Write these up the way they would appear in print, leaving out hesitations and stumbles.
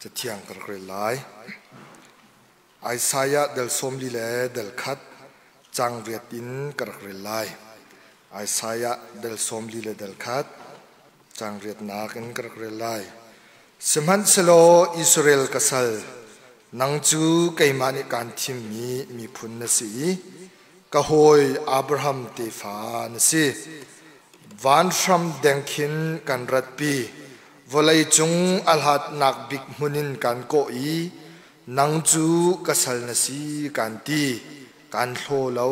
Cathiang ka rak rel lai. Isaiah del 40 le del 1 cang 8 in ka rak rel lai. Isaiah del 40 le del 1 cang 8 nak in ka rak rel lai. Sihmanhsehlaw Israel ka sal, nang cu keimah nih kaan thimmi miphun na si i ka hawi Abraham tefa na si. Vanhram deng khin kan ratpi, vawlei cung a hlatnak bik hmun in kan kawh i nang cu ka sal na si kan ti. Kan hlaw lo,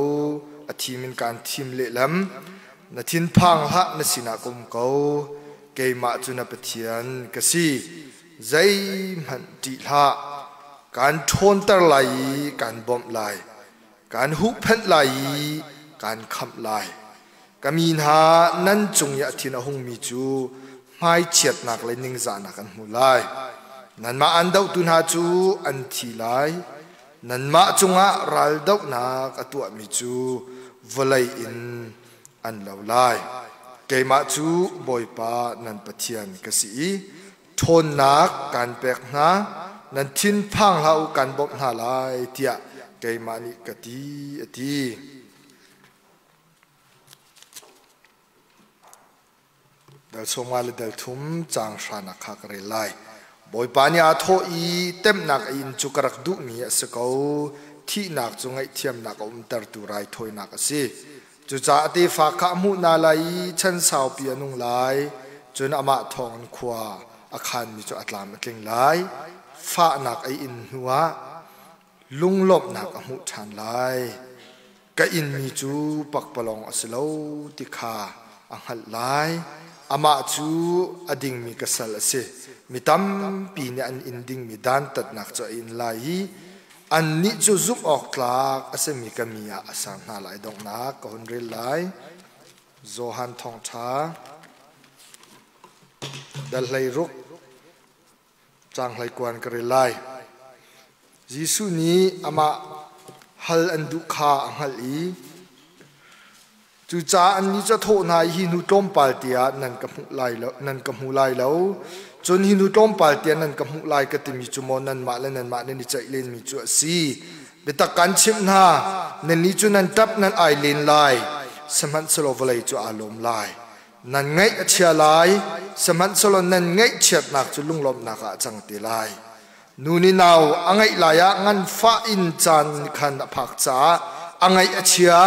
a thim in kan thim lehlam. Na thinphang hlah, na sinah ka um ko. Keimah cu na Pathian ka si. Zeihmanh ṭih hlah. Kaan ṭhawnter lai i kaan bawmh lai. Kaan huhphenh lai i kaan khamh lai. Ka mi hna nan cung i a thin a hungmi cu hmaichiatnak le ningzahnak an hmu lai. Nanmah an dohtu hna cu an thi lai. Nanmah cungah raldohnak a tuahmi cu vawlei in an lo lai. Keimah cu Bawipa nan Pathian ka si i ṭhawnnak kaan pek hna, nan thinphang hlah u, kaan bawmh hna lai, tiah keimah nih ka ti, a ti. Dal 50 le dal 3 caang hranak kha ka rel lai. Bawipa nih aa thawh i temhnak a inn cu ka rak duhmi a si ko. Thihnak cu ngaihthiamnak a umtertu raithawinak a si. Cucaah tefa kha a hmuh hna lai i chan saupi a nung lai. Cun amah thawngin khua a khanmi cu a tlam a tling lai. Fahnak a in hnuah lunglawmhnak a hmuh ṭhan lai. Ka inmi cu pakpalawng a si lo ti kha a hngalh lai. Amah cu a dingmi ka sal a si. Mi tampi nih an in dingmi dantatnak cu a in lai i annih cu zumh awk tlak a simi ka mi ah a ser hna lai. Donghnak ka hun rel lai. Johan Thawngṭha dal 16 Caang 19 ka rel lai. Jesuh nih amah hal an duh kha a hngalh i cucaah annih cu a thawh hna i hi hnu tlawmpal te ah nan ka hmuh lai lo, nan ka hmu lai lo. Cun hi hnu tlawmpal te ah nan ka hmuh lai ka timi cu maw nanmah le nanmah nan i ceih lenmi cu a si. Biatak kan chimh hna, nannih cu nan ṭap nan ai len lai, sihmanhsehlaw vawlei cu aa lawm lai. Nan ngaih a chia lai, sihmanhsehlaw nan ngaihchiatnak cu lunglawmhnak ah a cang te lai. Nu nih nau a ngeih lai ah nganfah in caan khan a phak caah a ngaih a chia,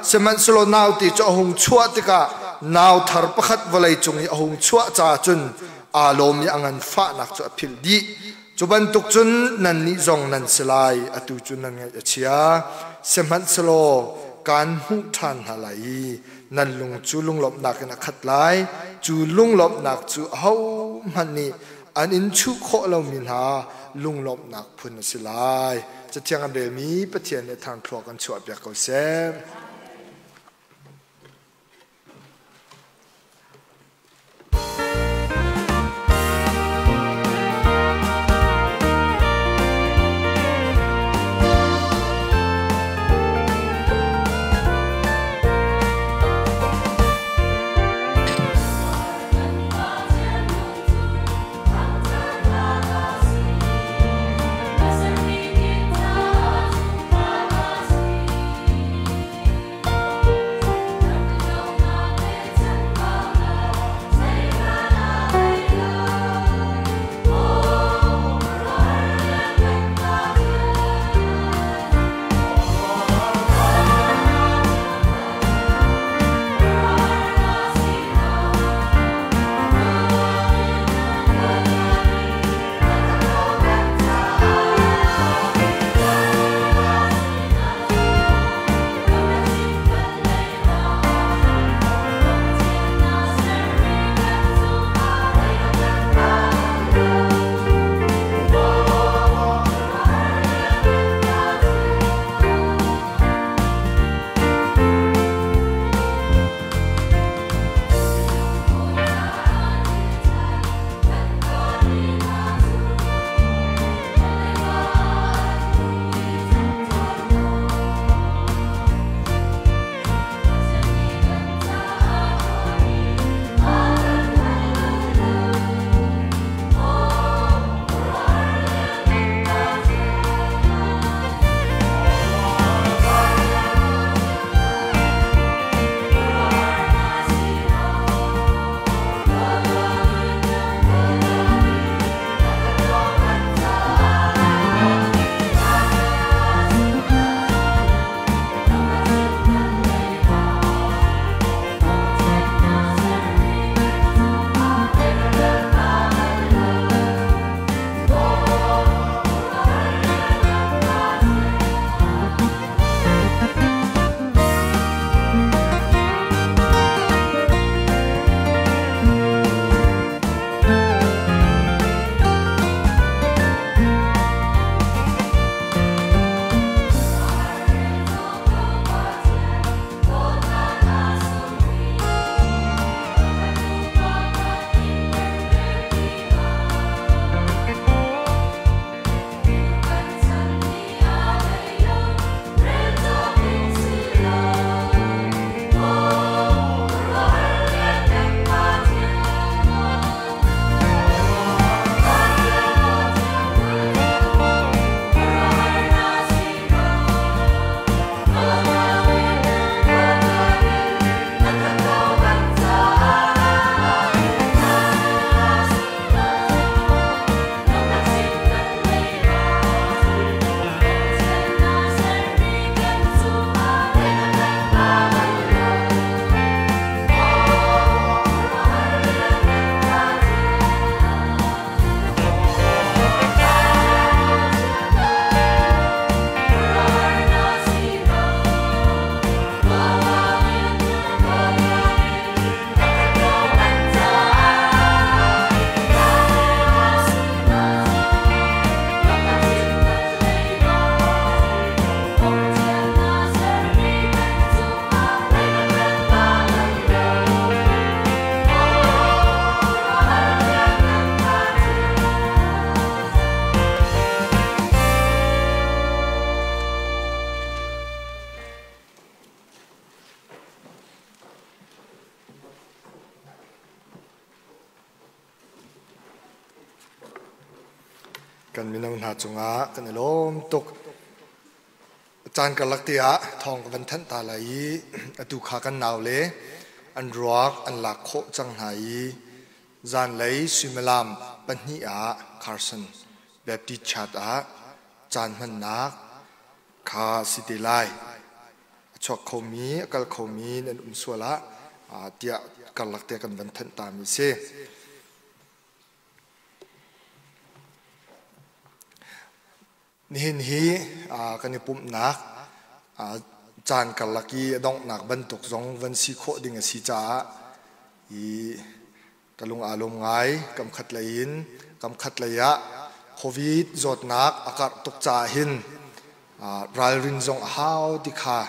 sihmanhsehlaw naute cu a hung chuah tikah nau thar pakhat vawlei cung i a hung chuah caah cun aa lawm i a nganfahnak cu a philh dih. Cu bantuk cun nannih zong nan si lai, atu cu nan ngaih a chia, sihmanhsehlaw kaan hmuh ṭhan hna lai i nan lung cu lunglawmhnak in a khat lai. Cu lunglawmhnak cu ahohmanh nih an in chuh khawh lomi hna lunglawmhnak phun a si lai. Cathiang an relmi Pathian nih thangthluak an chuahpiak ko seh. Kan mino hna cungah kan i lawm tuk. Caan karlak te ah thawng ka van thanh ta lai i atu kha kan nau le an ruak an lak khawh cang hna i zanlei suimilam 2 ah Carson Baptist Church ah caan hmannak kha si te lai. A chuak khomi, a kal khomi nan um sual ah tiah karlak te kan van thanh ta mi si. Nihin hi kan i pumhnak caan karlak i a donghnak bantuk zong van si khawh ding a si caah i ka lung aa lawm ngai. Kam khat lei in kam khat lei ah COVID zawtnak a karh tuk caah hin ralrin zong a hau ti kha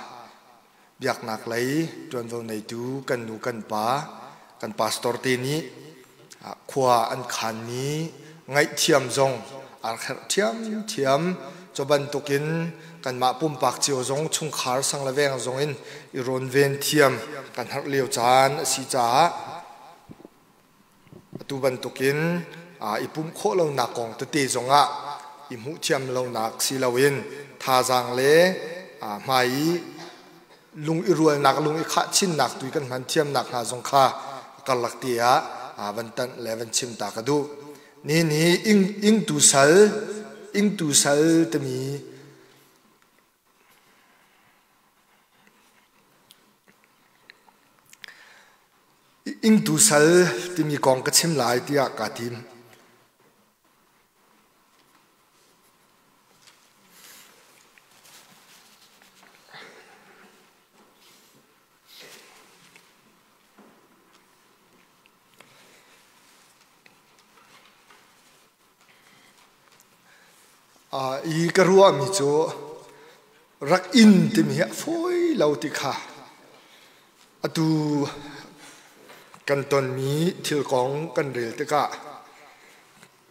biaknak lei ṭuanvo neitu kan nu kan pa kan pastor te nih khua an khanmi ngaihthiam zong aa kherh ṭhiamṭhiam. Cu bantukin kanmah pumpak cio zong chungkhar sang le veng zong in i rawnven thiam kan harh lio caan a si caah atu bantukin i pumh khawh lonak kong tete zongah i hmuh thiam lonak si loin thazaang le hmai i lung i rualnak lung i khah chinnak tu kan hman thiamnak hna zong kha karlak te ah van tanh le van chim ta ka duh. Nihin hi ingtu sal ingtu sal timi Ingtu sal timi kong ka chim lai tiah kaa tim. I ka ruahmi cu rak inn timi hi a fawi lo ti kha atu kan tonmi thil kong kan rel tikah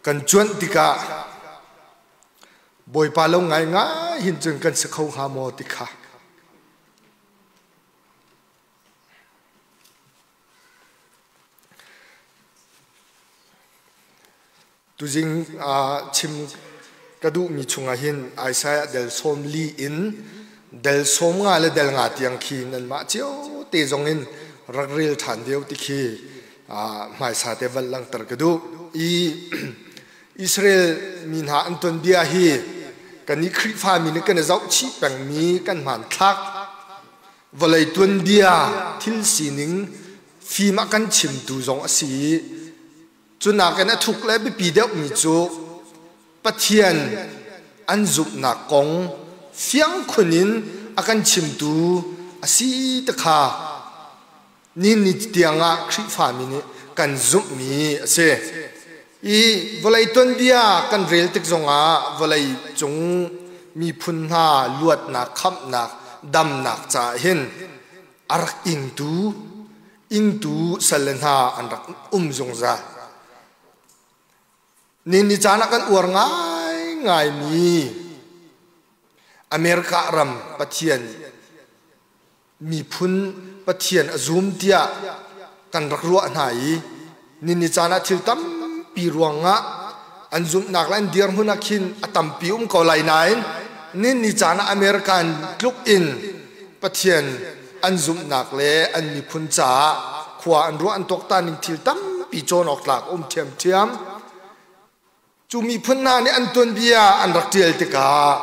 kan cuanh tikah Bawipa lo ngaingai hin cun kan si kho hnga maw ti kha. Tuzing chim ka duhmi chungah hin Isaiah del 40 in del 50 le del 5 tiang khi nanmah cio te zong in rak rel ṭhan deuh ti khi hmaisa te van langhter ka duh. I Israel mi hna an tuanbia hi kan i Khrihfa mi nih kan i zohchih pengmi kan hmanthlak vawlei tuanbia thil sining fim a kan chimtu zong a si i cu nakin a thuk le biapi deuhmi cu Pathian an zumhnak kong fiang khun in a kan chimtu a si ti kha ni ni tiangah Khrihfami nih kan zumhmi a si. I vawlei tuanbia kan rel tik zongah vawlei cung miphun hna luatnak, khamhnak, damnak caah hin a rak ingtu ingtu salle hna an rak um zungzal. Ni ni caan ah kan uar ngaingaimi America ram Pathian miphun Pathian a zum tiah kan rak ruah hna i nini caan ah thil tampi ruangah an zumhnak le an dirhmun ah khin a tampi um ko lai nain nini caan ah American tluk in Pathian an zumhnak le an miphun caah khua an ruah an tuaktan ning thil tampi cawn awk tlak um ṭhiamṭhiam. Cu miphun hna nih an tuanbia an rak ṭial tikah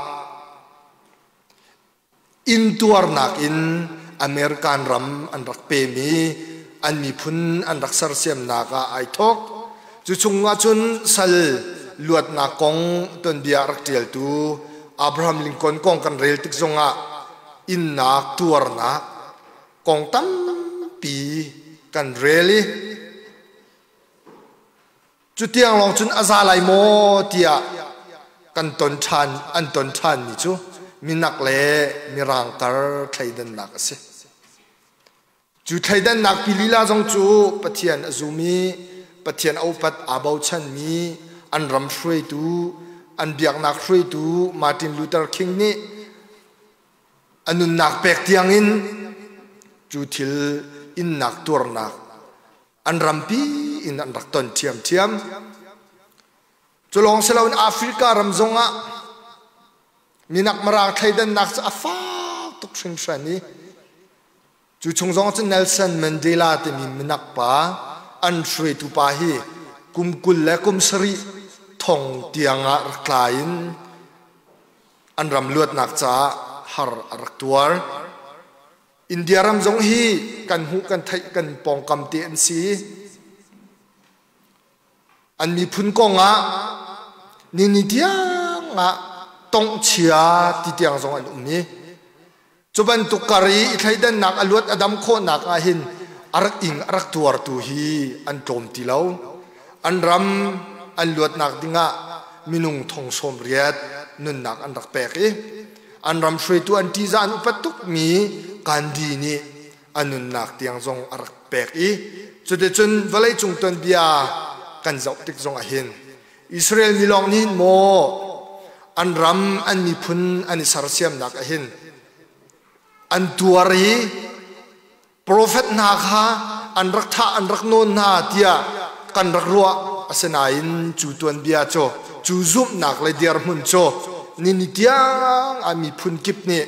Intuarnak in American ram an rak pem i an miphun an rak sersiamnak ah ai thawk. Cu chung ahcun sal luatnak kong tuanbia a rak ṭialtu Abraham Lincoln kong kan rel tik zongah innak tuarnak kong tampi kan rel i Cutiang lawng cun a za lai maw tiah kan ton ṭhan an ton ṭhanmi cu minak le mirang kar thleidannak a si. Cu thleidannak pi lila zong cu Pathian a zum i Pathian a upat aa bochanmi an ram hruaitu, an biaknak hruaitu Martin Luther King nih a nunnak pek tiangin cu thil innak tuarnak an rampi in an rak ton ṭhiamṭhiam. Cu lawng si loin Africa ram zongah minak mirang thleidannak cu a fak tuk hringhran i cu chung zong cun Nelson Mandela timi minak pa an hruaitu pa hi kum 20 le kum 7 thong tiang ah rak tla in an ram luatnak caah har a rak tuar. India ram zong hi kan hmuh kan theih kan pawngkam te an si. An miphun kongah nini tiang ah tonghchia ti tiang zong an um i cu bantuk kar i i thleidannak a luat a dam khawhnak ah hin a rak ing a rak tuartu hi an tlawm ti lo. An ram an luatnak dingah minung thong 80 nunnak an rak pek i an ram hruaitu an ṭihzah an upat tukmi Gandhi nih a nunnak tiang zong a rak pek i cuticun vawleicung tuanbia kan zoh tik zong ah hin Israel mi lawng nih maw an ram an miphun an i sersiamnak ah hin an tuar i profet hna kha an rak thah an rak nawn hna tiah kan rak ruah. Asinain cu tuanbia cu, cu zumhnak le dirhmun cu nini tiang ah miphun kip nih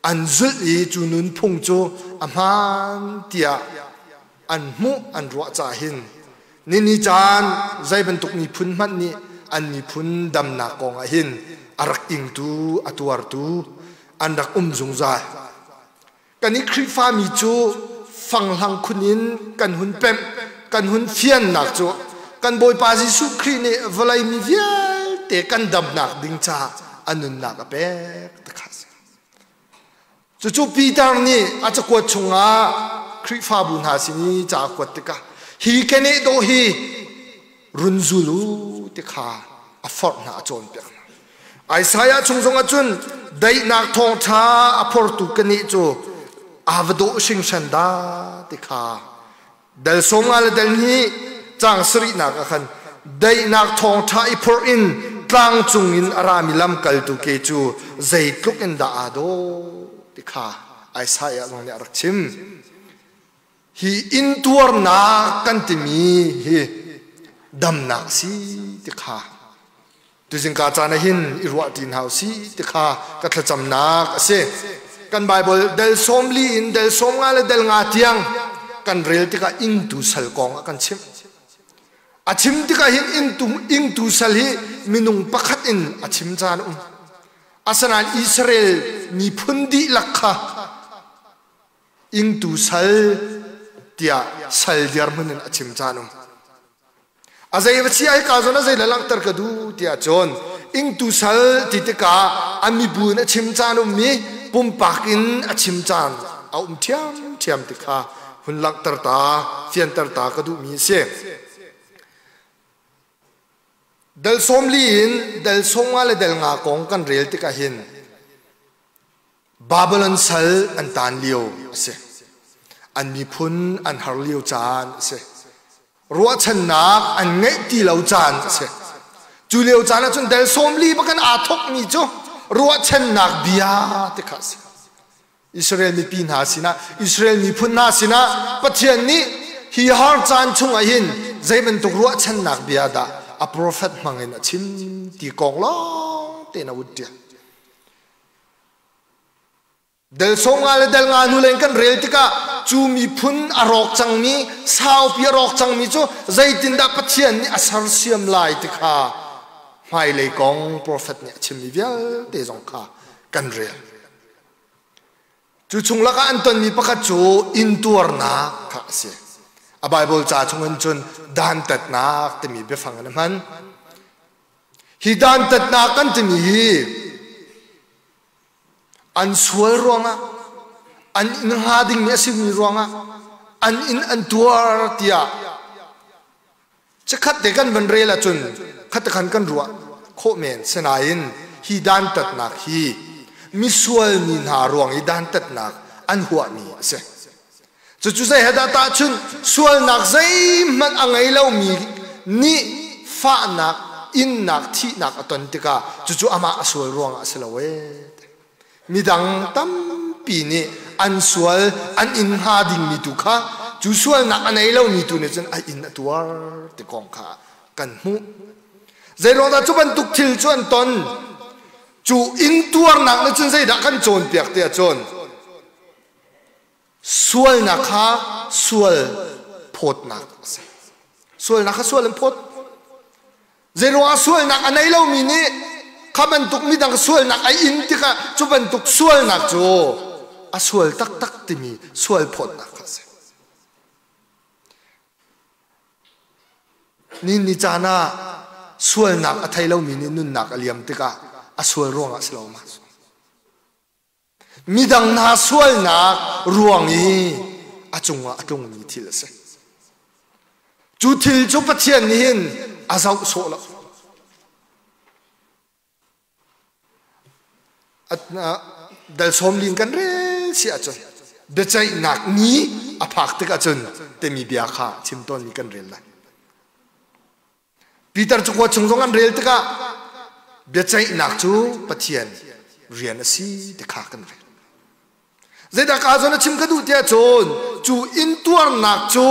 an zulh i cu nunphung cu a hmaan tiah an hmuh an ruah caah hin nini caan zei bantuk miphun hmanh nih an miphun damnak kong ah hin a rak ingtu a tuartu an rak um zungzal. Kan i Khrihfami cu fanghlang khun in kan hun pemh kan hun fiannak cu kan Bawipa Jesuh Khrih nih vawlei mi vialte kan damnak ding caah a nunnak a pek ti kha a si. Cucu Peter nih a cakuat chungah Khrihfabu hna sin i ca a kuat tikah hi keneh dawh hi run zul u ti kha a forh hna, a cawnpiak hna. Isaiah chung zongah cun daihnak thawngṭha a phortu keneh cu aa va dawh hringhran dah ti kha Dal 50 le dal 2 caang sarihnak ah khan daihnak thawngṭha i phorh in tlang cung in a rami lamkaltu ke cu zeitluk in dah aa dawh ti kha Isaiah zong nih a rak chim. Hi intuarnak kan timi hi damnak si ti kha Tuzingka caan ah hin i ruah ṭi hna usih ti kha ka thlacamnak a si. Kan Baibal del 40 in del 50 le del 5 tiang kan rel tikah ingtu sal kong a kan chimh. A chim tikah hin ingtu sal hi minung pakhat in a chim caan a um. Asinain Israel miphun dihlak kha ingtu sal tiah sal dirhmun in a chim caan um. A zei va si ai ka zawn a zei le langhter ka duh tiah cun ingtu sal ti tikah a mibu in a chim caan ummi pumpak in a chim caan a um ṭhiamṭhiam ti kha hun langhter ta fianter ta ka duhmi a si. Dal 40 in dal 50 le dal 5 kong kan rel tikah hin Babylon sal an taan lio a si. An miphun an har lio caan a si. Ruahchannak an ngeih ti lo caan a si. Cu lio caan ahcun del 40 bakan aa thawkmi cu ruahchannak bia ti kha a si. Israel mipi hna sinah, Israel miphun hna sinah Pathian nih hi har caan chungah hin zei bantuk ruahchannak bia dah a profet hmangin a chim ti kong lawng tein a vun ṭial. Del 50 le del 5 hnu leng kan rel tikah cu miphun a rawk cangmi, saupi a rawk cangmi cu zeitindah Pathian nih a sersiam lai ti kha hmailei kong profet nih a chimmi vialte zong kha kan rel. Cu chung lakah an tonmi pakhat cu intuarnak kha a si. A Baibal ca chungin cun dantatnak timi biafang in a hman. Hi dantatnak kan timi hi an sual ruangah, an inn hnga dingmi a simi ruangah an inn an tuar tiah chikkhat te kan van rel ahcun khat khan kan ruah khawh men. Sinain hi dantatnak hi misual mi hna ruang i dantatnak an huahmi a si. Cucu zei he dah tahchunh? Sualnak zeihmanh a ngei lomi nih fahnak, innak, thihnak a ton tikah cucu amah a sual ruangah a si lo ee. Midang tampi nih an sual, an inn hnga dingmi tu kha cu sualnak a nei lomi tu nih cun a inn a tuar ti kong kha kan hmuh. Zeiruang dah cu bantuk thil cu an ton? Cu intuarnak nih cun zeidah kan cawnpiak tiah cun sualnak kha sual phawtnak a si. Sualnak kha sual an phawt. Zeiruangah sualnak a nei lomi nih kha bantuk midang sualnak a in tikah cu bantuk sualnak cu a sual taktak timi sual phawtnak kha a si. Ni ni caan ah sualnak a thei lomi nih nunnak a liam tikah a sual ruangah si lo ma? Midang hna sualnak ruang i a cungah a tlungmi thil a si. Cu thil cu Pathian nih hin a zoh sawh lo. Dal sawmling kan rel si ahcun biaceihnak ni a phak tik ahcun timi bia kha chim tawnmi kan rel lai. Peter cu khua chung zong an rel tikah biaceihnak cu Pathian rian a si ti kha kan rel. Zeidah ka zawn a chim ka duh tiah cun cu intuarnak cu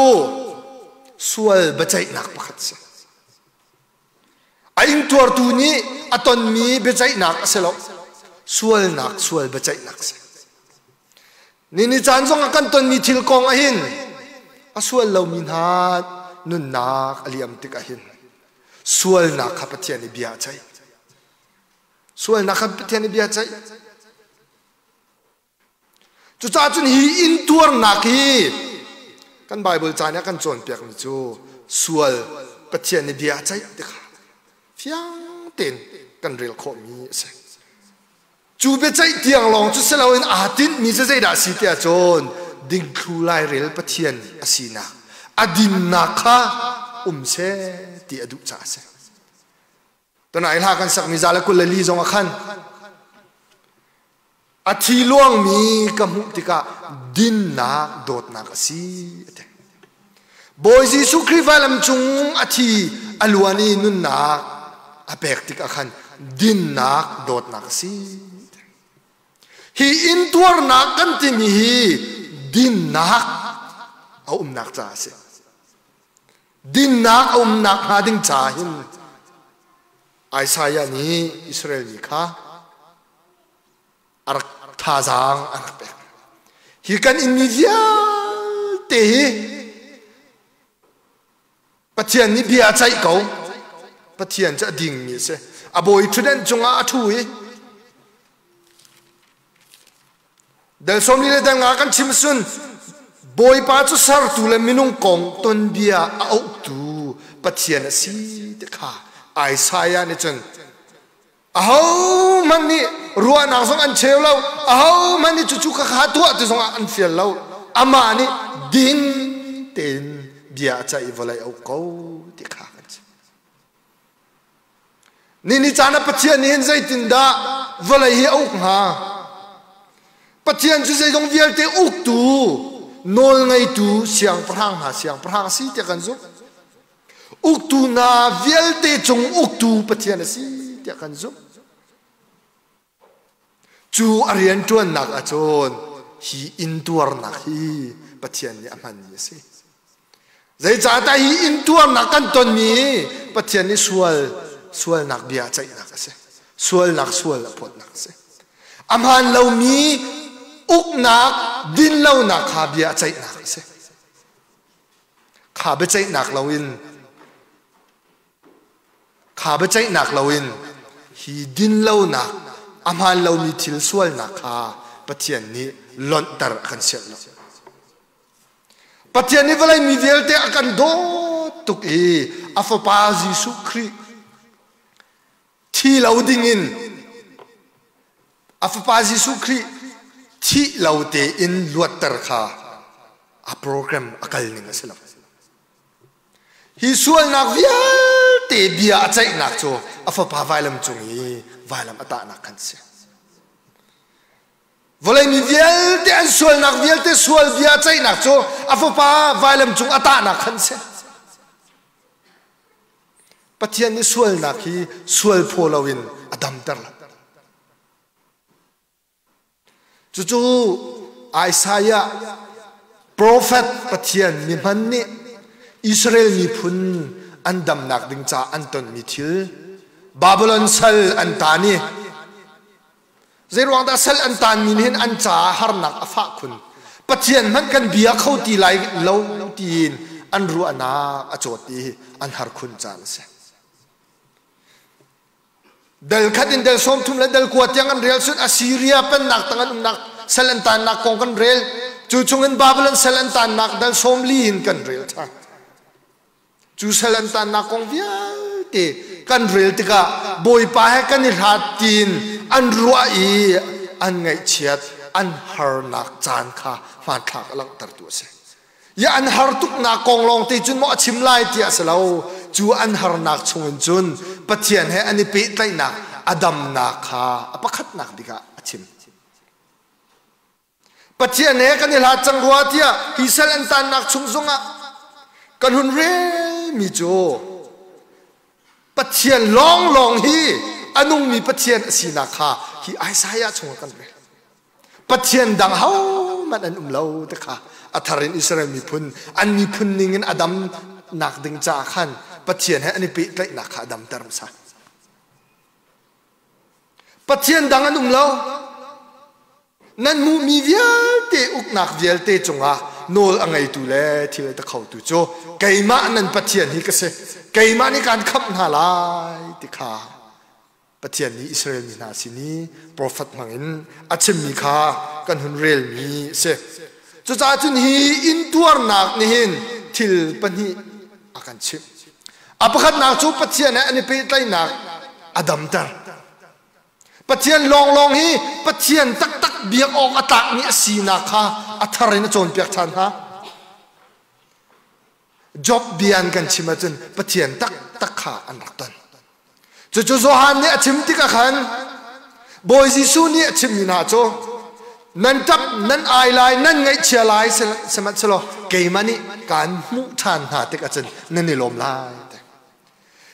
sual biaceihnak pakhat a si. A intuartu nih a tonmi biaceihnak a si lo. Sualnak sual biaceihnak a si. Nini caan zong ah kan tonmi thil kong ahhin a sual lomi hna nunnak a liam tik ahhin sualnak kha Pathian i bia a ceih. Sualnak kha Pathian i bia a ceih. Cucaah cun hi intuarnak hi kan Bible ca nih a kan cawnpiakmi cu sual Pathian i bia a ceih ti kha fiang tein kan rel khawhmi a si. Cu biaceih tiang lawng cu si loin aa tinhmi cu zeidah a si tiah cun dingthlu lairel Pathian a sinak, a dinnak kha um seh ti a duh caah a si. Tunai hla kan sakmi za le 24 zong ah khan a thi luangmi ka hmuh tikah dinnak dawtnak a si a ti. Bawi Jesuh Khrih vailam cung a thi a luan i nunnak a pek tikah khan dinnak dawtnak a si. Hi intuarnak kan timi hi dinnak a umnak caah a si. Dinnak a umnak hnga ding caah hin Isaiah nih Israel mi kha a rak thazaang a rak pek. Hi kan inmi vialte hi Pathian nih bia a ceih ko. Pathian cu a dingmi a si. A bawi ṭhutdenh cungah a ṭhu i Dal sawmli le dal nga kan chim sun Bawipa cu sertu le minung kong tonbia a auhtu Pathian a si ti kha Isaiah nih cun Ahohmanh nih ruahnak zong an cheu lo. Ahohmanh nih cucu kha kha tuah ti zongah an fial lo. Amah nih ding tein bia a ceih i vawlei a uk ko ti kha kan chim. Ni ni caan ah Pathian nih hin zeitindah vawlei hi a uk hnga? Pathian cu zeizong vialte uktu, nawlngeitu siangpahrang hna siangpahrang a si tiah kan zumh. Uktu hna vialte cung uktu Pathian a si tiah kan zumh. Cu a rianṭuannak ahcun hi intuarnak hi Pathian nih a hmanmi a si. Zeicahtiah hi intuarnak kan tonmi hi Pathian nih sual sualnak bia a ceihnak a si. Sualnak sual a phawtnak a si. A hmaan lomi uknak dinlonak kha bia a ceihnak a si. Kha biaceihnak loin kha biaceihnak loin hi dinlonak a hmaan lomi thil sualnak kha Pathian nih lonhter a kan sianh lo. Pathian nih vawlei mi vialte a kan dawt tuk i a Fapa Jesuh Khrih thi lo dingin A Fapa Jesuh Khrih thih lo tein luatter kha a program a kal ning a si lo. Hi sualnak vialte bia a ceihnak cu a Fapa vailam cung i vailam a tahnak khan si. Vawlei mi vialte an sualnak vialte sual bia a ceihnak cu a Fapa vailam cung a tahnak khan si. Pathian nih sualnak hi sual phaw loin a damter lo. Cucu Isaiah profet Pathian mi hman nih Israel miphun an damnak ding caah an tonmi thil. Babylon sal an taan i zeiruang dah sal an taanmi nih hin an caah harnak a fah khun. Pathian hmanh kan bia kho ti lai lo tiin an ruahnak a cawt i an har khun caan a si. Dal khat in dal 30 le dal 9 tiang an rel cun Assyria pennak tang an umnak sal an taannak kong kan rel. Cu chungin Babylon sal an taannak dal 40 in kan rel ṭhan. Cu sal an taannak kong vialte kan rel tikah Bawipa he kan i hlat tiin an ruah i an ngaihchiat an harnak caan kha hmanthlak a langhtertu a si. Ya an har tuknak kong lawng te cun maw a chim lai tiah a si lo. Cu an harnak chungin cun Pathian he an i pehtlaihnak a damnak kha a pakhatnak bik ah a chim. Pathian he kan i hlat cang rua tiah hi sal an tannak chung zongah kan hun relmi cu Pathian lawnglawng hi a nungmi Pathian a sinak kha hi Isaiah chungah kan rel. Pathian dang hohmanh an um lo ti kha a thar in Israel miphun an miphun ning in a dam nak ding caah khan Pathian he an i pehtlaihnak kha a damter hmasa. Pathian dang an um lo. Nan hmuhmi vialte uknak vialte cungah nawl a ngeitu le thil a ti khotu cu keimah nan Pathian hi ka si. Keimah nih kaan khamh hna lai ti kha Pathian nih Israel mi hna sin i profet hmangin a chimmi kha kan hun relmi a si. Cucaah cun hi intuarnak nih hin thil pahnih a kan chimh. A pakhatnak cu Pathian he an i pehtlaihnak a damter. Pathian lawnglawng hi Pathian taktak biak awk a tlakmi a sinak kha a thar in a cawnpiak ṭhan hna. Job bia an kan chim ahcun Pathian taktak kha an rak ton. Cucu Johan nih a chim tikah khan Bawi Jesuh nih a chimmi hna cu nan ṭap nan ai lai nan ngaihchia lai sihmanhsehlaw keimah nih kaan hmuh ṭhan hna tikah cun nan i lawm lai.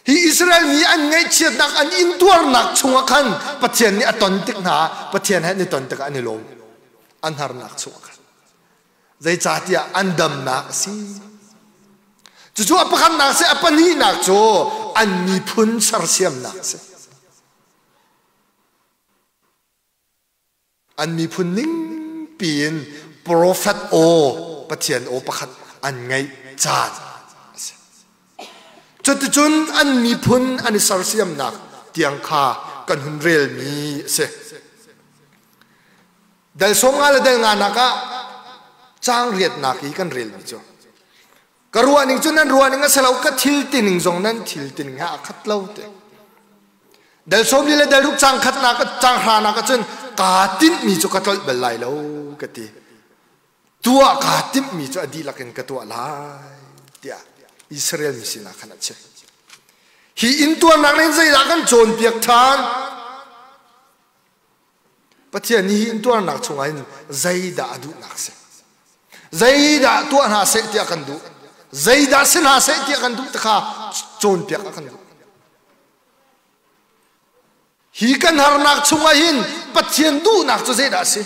Hi Israel mi an ngaihchiatnak an intuarnak chungah khan Pathian nih a ton tik hna Pathian he an i ton tikah an i lawm. An harnak chungah khan. Zeicahtiah an damnak a si. Cucu a pakhatnak si, a pahnihnak cu an miphun sersiamnak a si. An miphun ning piin profet aw, Pathian aw pakhat an ngeih caan a si. Cuticun an miphun an i sersiamnak tiang kha kan hun relmi a si. Dal 50 le dal nganak ah caang riatnak i kan relmi cu ka ruahning cu nan ruahning a si lo ka thil tining zong nan thil tining he aa khat lo te dal 40 le dal ruk caang khatnak caang hranak ah cun kaa tinhmi cu ka tlolh bal lai lo ka ti tuah kaa timhmi cu a dihlak in ka tuah lai tiah Israel mi sinah khan a chim hi intuarnak nih zeidah kan cawnpiak ṭhan Pathian nih hi intuarnak chungah hin zeidah a duhnak si? Zeidah tuah hna seh tiah kan duh? Zeidah si hna seh tiah kan duh ti kha cawnpiak a kan duh. Hi kan harnak chungah hin Pathian duhnak cu zeidah a si?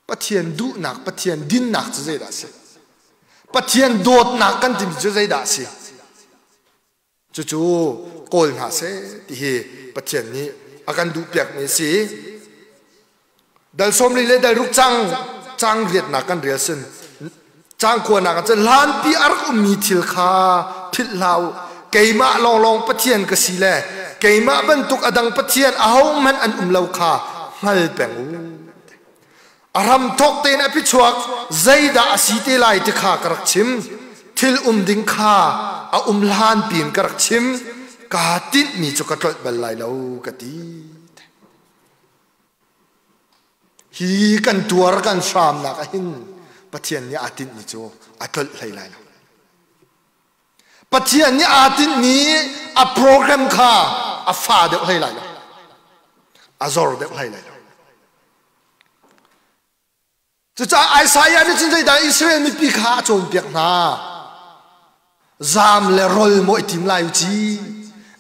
Pathian duhnak, Pathian dinnak cu zeidah a si? Pathian dawtnak kan timi cu zeidah a si? Cucu kawl hna seh ti hi Pathian nih a kan duhpiakmi a si. Dal 40 le dal ruk cang cang riatnak kan rel sin cang kuanak ah cun hlanpi a rak ummi thil kha philh hlah u. Keimah lawnglawng Pathian ka si le keimah bantuk a dang Pathian ahohmanh an um lo kha hngal peng u. A hramthawk tein a phichuak zeidah a si te lai ti kha ka rak chim. Thil um ding kha a um hlan piin ka rak chim. Kaa tinhmi cu ka tlolh bal lai lo ka ti. Hi kan tuar kan hramnak ah hin Pathian nih aa tinhmi cu a tlolh hlei lai lo. Pathian nih aa tinhmi a program kha a fa deuh hlei lai lo. A zor deuh hlei lai lo. Cucaah Isaiah nih cun zeidah Israel mipi kha a cawnpiak hna? Zaam le rol maw i tim lai u ci?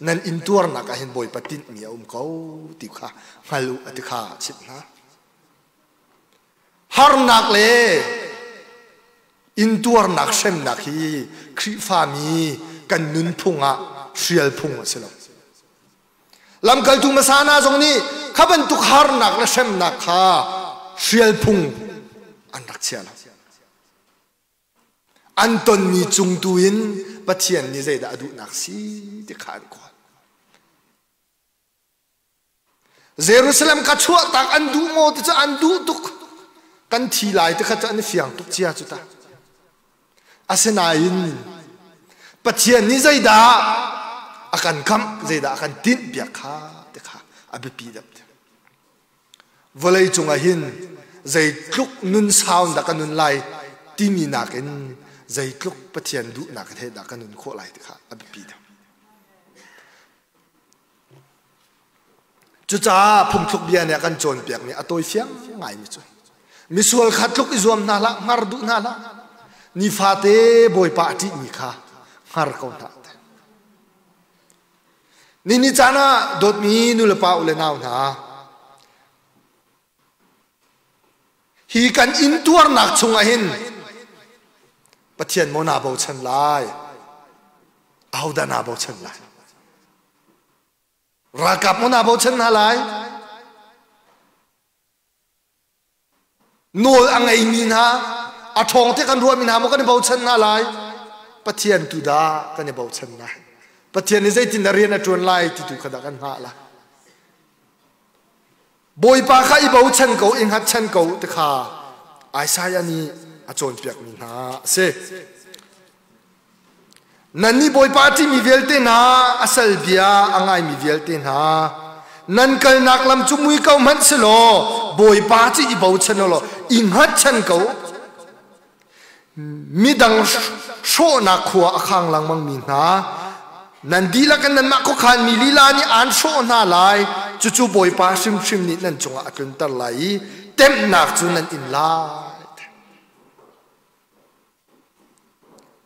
Nan intuarnak ah hin Bawipa tinhmi a um ko ti kha hngal u a ti kha a chimh hna. Harnak le intuarnak hremnak hi Khrihfami kan nunphung ah hrial phung a si lo. Lamkaltu hmasa hna zong nih kha bantuk harnak le hremnak kha hrial phung an rak chia lo. An tonmi cung tu in Pathian nih zeidah a duhnak si ti kha an kawl. Jerusalem kha chuahtak an duh maw ti cu an duh tuk. Kan thi lai ti kha cu an i fiang tuk cia cu ta. Asinain Pathian nih zeidah a kan khamh, zeidah a kan tinhpiak kha ti kha a biapi deuh. Vawlei cungah hin zeitluk nun sau dah ka nun lai timi nakin zeitluk Pathian duhnak he dah ka nun khawh lai ti kha a biapi deuh. Cucaah phungthluk bia nih a kan cawnpiakmi a tawi fiang ngaimi cu misual kha tluk i zuam hna hlah, hngar duh hna hlah. Nifate Bawipa a ṭihmi kha hngar ko hna. Ni ni caan ah dawtmi nulepa u le nau hna, hi kan intuarnak chungah hin Pathian maw naa bochan lai, ahodah naa bochan lai? Ralkap maw naa bochan hna lai? Nawl a ngeimi hna, a ṭhawng te kan ruahmi hna maw kan i bochan hna lai? Pathian tu dah kan i bochan lai. Pathian nih zeitin dah rian a ṭuan lai ti tu kha dah kan hngah lai. Bawipa kha i bochan ko, i hngatchan ko ti kha Isaiah nih a cawnpiakmi hna a si. Nannih Bawipa a ṭihmi vialte hna, a sal bia a ngaimi vialte hna, nan kalnak lam cu mui ko hmanh si law Bawipa cu i bochan u law i hngatchan ko. Midang hrawhnak khua a khang lengmangmi hna, nan dihlak in nanmah khuakhanmi lila nih aan hrawh hna lai. Cucu Bawipa hrimhrim nih nan cungah a tlunter lai i temhnak cu nan in lai.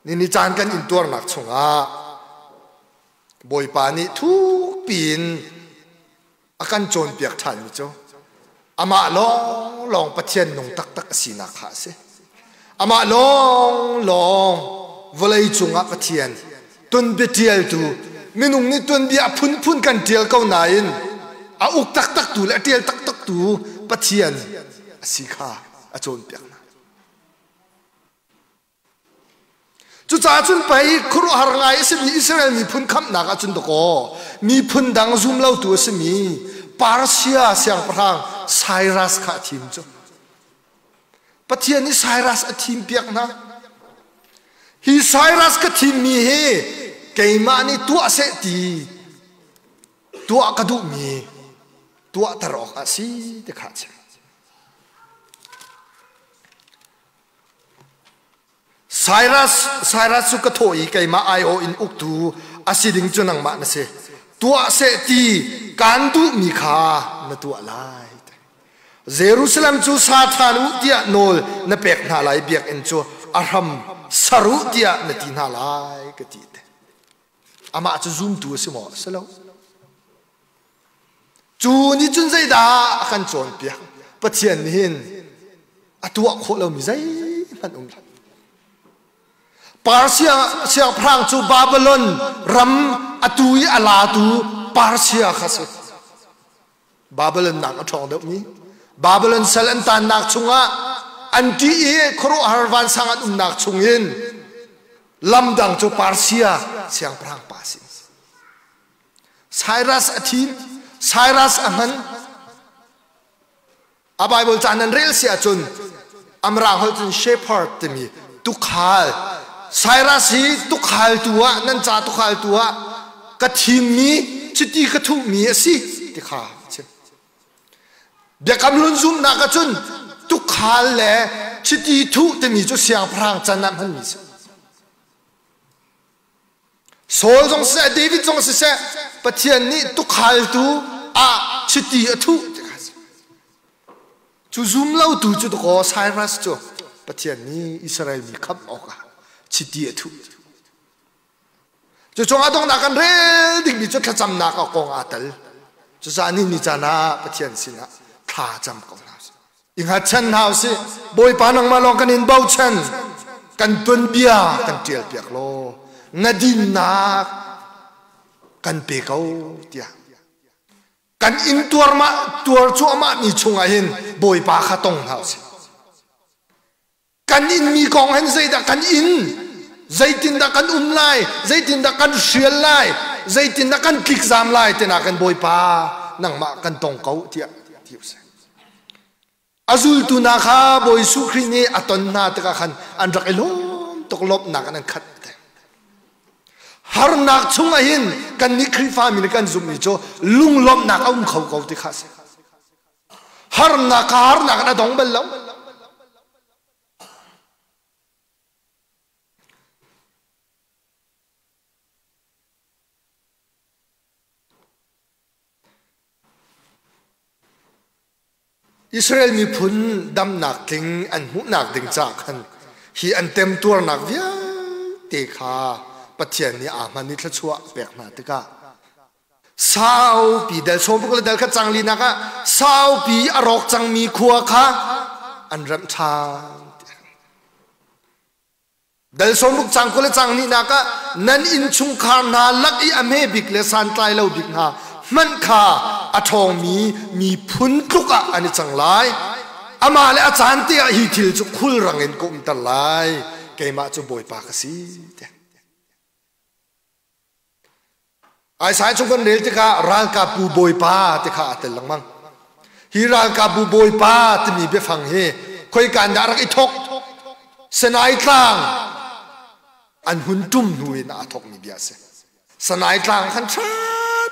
Nini caan kan intuarnak chungah Bawipa nih thukpi in a kan cawnpiak ṭhanmi cu amah lawnglawng Pathian nung taktak a sinak kha a si. Amah lawnglawng vawlei cungah Pathian tuanbia ṭialtu minung nih tuanbia a phunphun kan ṭial ko nain a uk taktaktu le a ṭial taktaktu Pathian a si kha a cawnpiak hna. Cucaah cun pei khuaruahhar ngai a simi Israel miphun khamhnak ahcun dakaw miphun dang zum lotu a simi Persia siangpahrang Cyrus kha a thim cu. Pathian nih Cyrus a thimpiak hna. Hi Cyrus ka thimmi hi keimah nih tuah seh ti tuah ka duhmi tuahter awk a si ti kha a chim. Cyrus, Cyrus cu ka thawh i keimah aiawh in uktu a si ding cu nangmah na si. Tuah seh ti kaan duhmi kha na tuah lai. Jerusalem cu sa ṭhan u tiah nawl na pek hna lai, biakinn cu a hram ser u tiah na ti hna lai, ka ti te. Amah cu zumtu a si maw? A si lo. Cu nih cun zeidah a kan cawnpiak? Pathian nih hin a tuah khawh lomi zeihmanh um hlah. Persia siangpahrang cu Babylon ram atu i a latu Persia kha si. Babylon nak a ṭhawng deuhmi Babylon sal an tannak chungah an ṭih i khuaruahhar vansang an umnak chungin lamdang cu Persia siangpahrang pa si. Cyrus a thim, Cyrus a hman. A Bible ca nan rel si ahcun Amrang holh cun shepherd timi tukhal. Cyrus hi tukhal tu ah nan ca tukhal tu ah ka thimmi chiti ka thuhmi a si ti kha a chim. Biakam hlun zumhnak ahcun tukhal le chiti thuh timi cu siangpahrang can ah hmanmi si. Saul zong siseh, David zong siseh, Pathian nih tukhaltu ah chiti a thuh ti kha si. Cu zum lotu cu dakaw Cyrus cu Pathian nih Israel mi khamh awkah chiti a thuh. Cu cungah donghnak kan rel dingmi cu thlacamnak a kong aa tel. Cucaah ni ni caan ah Pathian sinah thla cam ko hna usih. I hngatchan hna usih. Bawipa nangmah lawng kan in bochan. Kan tuanbia kan ṭial piak law. Na dinnak kan pe ko tiah. Kan intuar mah tuar cuahmah mi chungah hin Bawipa kha tong hna usih. Kan in mi kong hin zeidah kan in, zeitindah kan um lai, zeitindah kan hrial lai, zeitindah kan tlikzam lai tina kan Bawipa nangmah kan tong ko tiah ti usih. A zultu hna kha Bawi Jesuh Khrih nih a ton hna tikah khan an rak i lawm tuk, lawmhnak in an khat. Harnak chungah hin kannih Khrihfa mi nih kan zumhmi cu lunglawmhnak a um kho ko ti kha a si. Harnak kha harnak in a dong bal lo. Israel miphun damnak tling an hmuhnak ding caah khan hi an temtuarnak vialte kha Pathian nih aa hman i thluachuah a pek hna tikah saupi del sawm le del khat cang linak ah saupi a rawk cangmi khua kha an remh ṭhan. Dal sawmruk cang 20 le cang hnihnak ah nan innchungkhar hna lak i a hme bik le santlai lo bik hna hmanh kha a ṭhawngmi miphun tluk ah an i cang lai. Amah le a caan te ah hi thil cu khulrang in ka umter lai. Keimah cu Bawipa ka si. Isaiah chung kan rel tikah ralkapbu bawipa ti kha aa tel lengmang. Hi ralkapbu bawipa timi biafang hi khoika in dah rak i thawk? Sinai tlang an hun ṭum hnu in aa thawkmi bia a si. Sinai tlang khan ṭha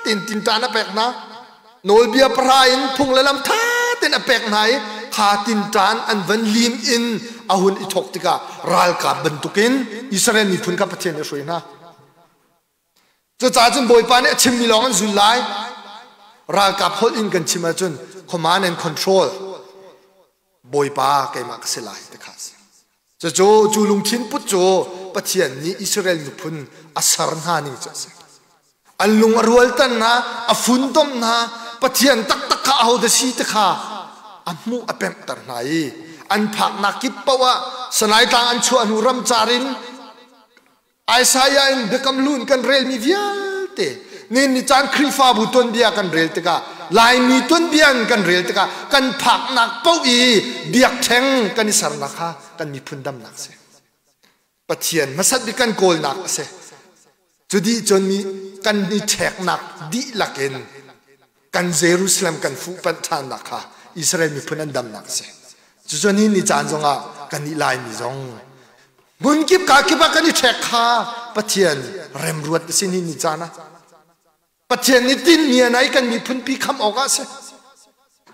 tein tinṭan a pek hna. Nawlbia pahra in phung le lam ṭha tein a pek hna i kha tinṭan an van lim in a hun i thawk tikah ralkap bantukin Israel miphun kha Pathian nih a hruai hna. Cucaah cun Bawipa nih a chimmi lawng an zul lai. Ralkap holh in kan chim ahcun command and control Bawipa keimah ka si lai ti kha a si. Cucu cu lungthin put cu Pathian nih Israel miphun a ser hna ning cu a si. An lung a rualter hna, a funtom hna, Pathian taktak kha ahodah si ti kha a hmuh a pemhter hna i an phaknak kip paoh ah Sinai tlang an chuah hnu ramcar in Isaiah in biakam lu in kan relmi vialte ni ni caan Khrihfabu tuanbia kan rel tikah Laimi tuanbia in kan rel tikah kan phaknak paoh i biakṭheng kan i sernak kha kan miphun damnak a si. Pathian hmasat bik kan kawlnak a si. Cu dih cun mi kan i ṭheknak dihlak in kan Jerusalem kan fuhpanh ṭhannak kha Israel miphun an damnak a si. Cucun hi ni caan zongah kan i Laimi zong hmunkip ka kip ah kan i ṭhek kha Pathian remruat a si ni ni caan ah. Pathian nih tinmi a nai kan miphunpi khamh awkah a si.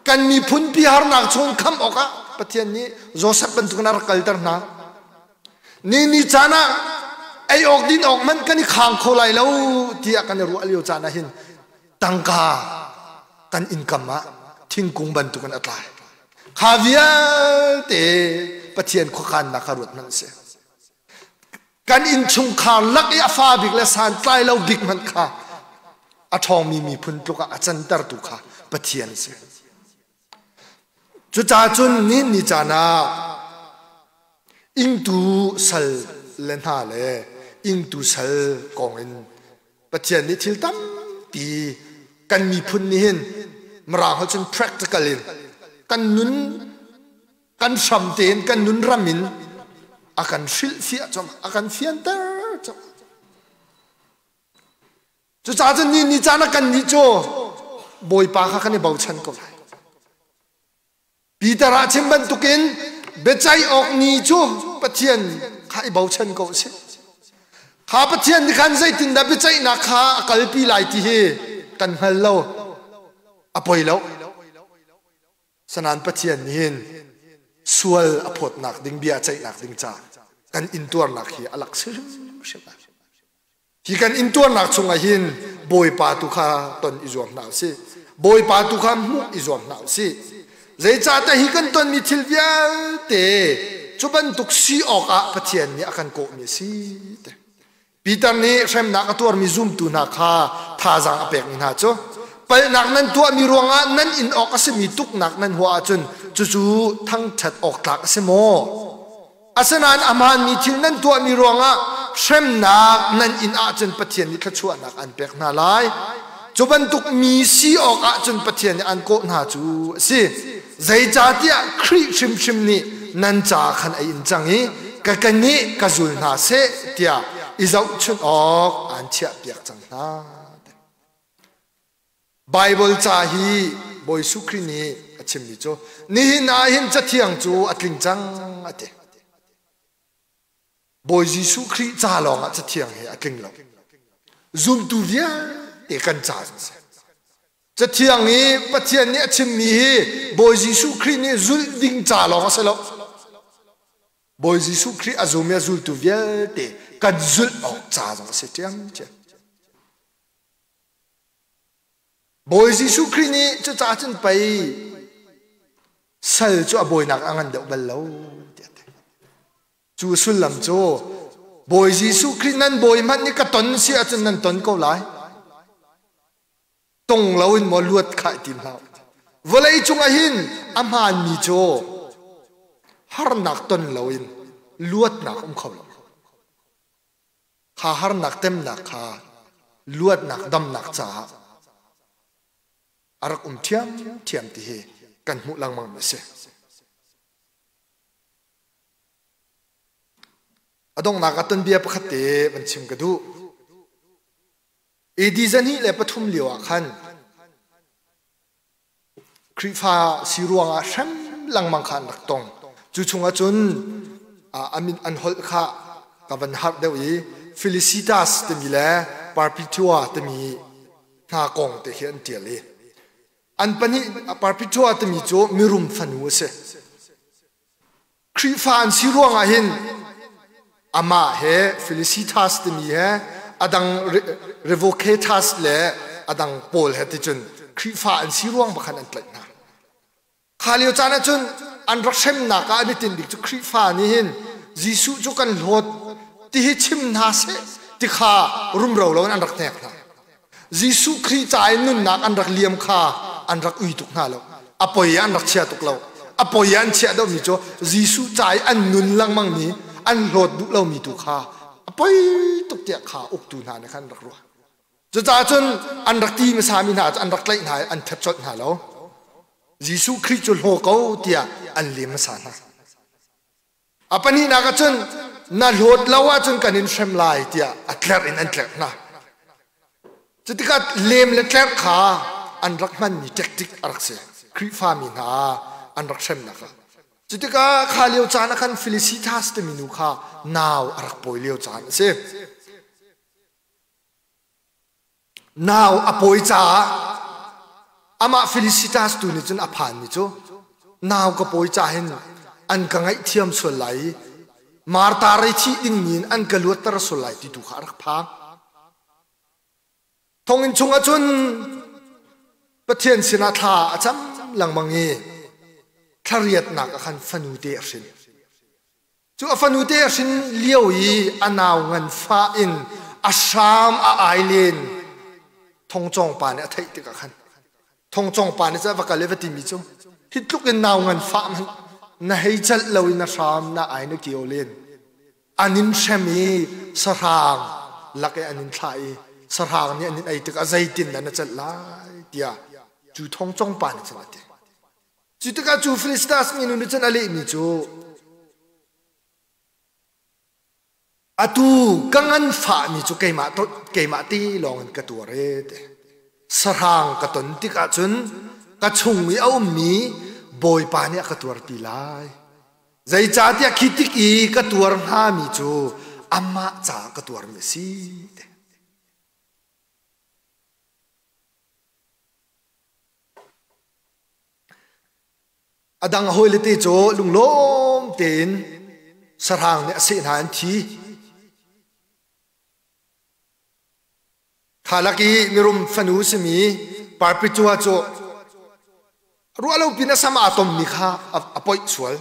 Kan miphunpi harnak chung khamh awkah Pathian nih Joseph bantukin a rak kalter hna. Ni ni caan ah ei awk din awk hmanh kan i khang kho lai lo tiah kan i ruah lio caan ah hin tangka kan income ah thingkung bantukin a tlai. Kha vialte Pathian khuakhannak kha ruat hmanh sih. Kan innchungkhar lak i a fa bik le santlai lo bik hmanh kha a ṭhawngmi miphun tluk ah a cantertu kha Pathian a si. Cucaah cun ni ni caan ah ingtu sal le hna le ingtu sal kong in Pathian nih thil tampi kan miphun nih hin Mirang holh cun practical in kan nun kan hram tein kan nun ram in a kan hrilhfiah cang a kan fianter cang. Cucaah cun ni ni caan ah kan nih cu Bawipa kha kan i bochan ko lai. Peter ah chim bantukin biaceih awk ni cu Pathian kha i bochan ko a si. Kha Pathian nih khan zeitindah biaceihnak kha a kalpi lai ti hi kan hngal lo. A poi lo. Sanan Pathian nih hin sual a phawtnak ding bia ceihnak ding ca kan intuarnak hi a lak hrimhrim lai. Hi kan intuarnak chungah hin Bawipa tu kha ton i zuam hna usih. Bawipa tu kha hmuh i zuam hna usih. Zeicahtiah hi kan tonmi thil vialte cu bantuk si awkah Pathian nih a kan kawhmi a si. Peter nih hremnak a tuarmi zumtu hna kha thazaang a pekmi hna cu palhnak nan tuahmi ruangah nan in awk a simi tuknak nan huah ahcun cucu thangṭhat awk tlak a si maw? Asinain a hmaanmi thil nan tuahmi ruangah hremnak nan inn ahcun Pathian nih thluachuahnak an pek hna lai. Cu bantuk mi si awk ahcun Pathian nih an kawh hna cu a si. Zeicahtiah Khrih hrimhrim nih nan ca khan a in cang i ka ka nih ka zul hna seh tiah i zohchunh awk aan chiahpiak cang hna. Baibal ca hi Bawi Jesuh Khrih nih a chimmi cu nihin ah hin cathiang cu a tling cang a ti. Bawi Jesuh Khrih ca lawngah cathiang hi a tling lo. Zumtu vialte kan ca an si. Cathiang i Pathian nih a chimmi hi Bawi Jesuh Khrih nih zulh ding ca lawng a si lo. Bawi Jesuh Khrih a zum i a zultu vialte kan zulh awk ca zong a si ṭhiamṭhiam. Bawi Jesuh Khrih nih cucaah cun pei sal cu a bawinak a ngan deuh bal lo tiah a ti. Cu sullam cu Bawi Jesuh Khrih nan bawi hmanh nih ka ton si ahcun nan ton ko lai. Tong loin maw luat kha i tim hlah. Vawlei cungah hin a hmaanmi cu harnak ton loin luatnak um kho lo. Kha harnak temnak kha luatnak damnak caah a rak um ṭhiamṭhiam ti hi kan hmuh lengmang mi a si. A donghnak ah tonbia pakhat te van chim ka duh. AD 203 lio ah khan Khrihfa si ruangah hrem lengmang kha an rak tong. Cu chungah cun a min an holh kha ka van harh deuh i Felicitas timi le Perpetua timi hna kong te khi an ṭial i an pahnih Perpetua timi cu mirum fanu a si. Khrihfa an si ruangah hin amah he Felicitas timi he adang Revocatus le adang pawl he ticun Khrihfa an si ruang bakhan an tlaih hna. Kha lio caan ahcun an rak hremnak ah an i tinh bik cu Khrihfa nih hin Jesuh cu kan hlawt ti hi chim hna seh ti kha rumro lo in an rak hnek hna. Jesuh Khrih ca i nunnak an rak liam kha an rak ui tuk hna lo. A poi ah an rak chia tuk lo. A poi ah an chiah deuhmi cu Jesuh ca i an nun lengmangmi, an hlawt duh lomi tu kha a poi tuk tiah kha uktu hna nih khan an rak ruah. Cucaah cun an rak ti hmasami hna cu an rak tlaih hna i an that colh hna lo. Jesuh Khrih cu hlaw ko tiah an lem hmasa hna. A pahnihnak ah cun na hlawt lo ahcun kan in hrem lai tiah a tlerh in an tlerh hna. Cutikah lem le tlerh kha an rak hmanmi tactic a rak si. Khrihfami hna an rak hremnak ah. Cutikah kha lio caan ah khan Felicitas timi nu kha nau a rak pawi lio caan a si. Nau a pawi caah amah Felicitas tu nih cun a phanmi cu nau ka pawi ca hin an ka ngaihthiam sual lai i Martha rei thih dingmi in an ka luatter sual lai ti tu kha a rak phang. Thonginn chungah cun Pathian sinah thla a cam lengmang i thlariatnak ah khan fanu te a hrin. Cu a fanute a hrin lio i a nau nganfah in a hram a ai len thongcawng pa nih a theih tikah khan thongcawng pa nih cun a va kal i va timi cu hi tluk in nau nganfah hmanh na hei celh lo in na hram na ai na kio len an in hrem i sahrang lak i an in thlah i sahrang nih an in ei tikah zeitin dah na celh lai tiah cu thongcawng pa nih cun a ti. Cu tikah cu Filistas minu nih cun a lehmi cu, Atu ka nganfahmi cu keimah, keimah te lawng in ka tuar e ti. Sahrang ka ton tikah cun ka chung i a ummi Bawipa nih a ka tuarpi lai. Zeicahtiah khi tik i ka tuar hngami cu amah caah ka tuarmi a si. Ti. A dang a hawile te cu lunglawm tein sahrang nih a seh hna an thi. Kha lak i mirum fanu simi Perpetua cu ruah lo pin a sam aa tommi kha a poih sual.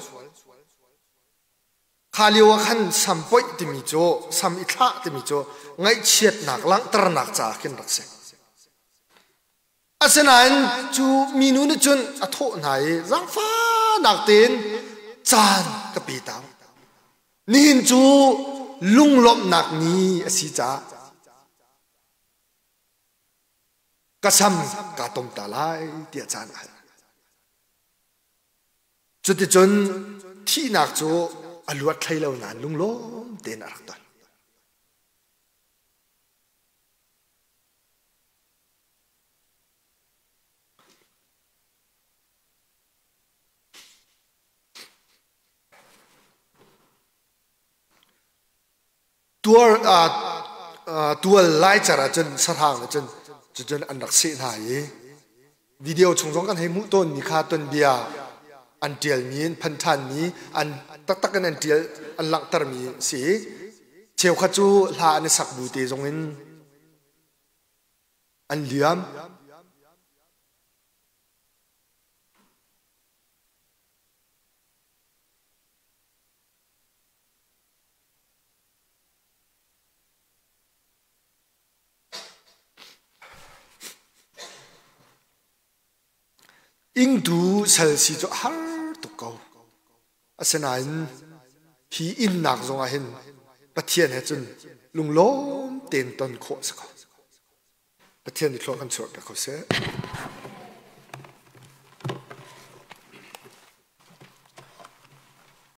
Kha lio ah khan sam poih timi cu sam i thlah timi cu ngaihchiatnak langhternak caah khin rak si. Asinain cu minu nih cun a thawh hna i zaangfahnak tein caan ka pe ta. Nihin cu lunglawmhnak ni a si caah ka sam kaa tom ta lai tiah caan a hal. Cuticun thihnak cu a luat hlei lo nain lunglawm tein a rak ton. Tuar tual laicer ahcun sahrang ahcun cucun an rak seh hna i video chung zong kan hei hmuh tawnmi kha tuanbia an ṭialmi an phan ṭhanmi an taktak in an ṭial an langhtermi a si i cheukhat cu hla an i sak bu te zong in an liam. Ingtu sal si cu a har tuk ko. Asinain hi innak zongah hin Pathian he cun lunglawm tein ton khawh a si ko. Pathian nih thlua kan chuahpiak ko seh.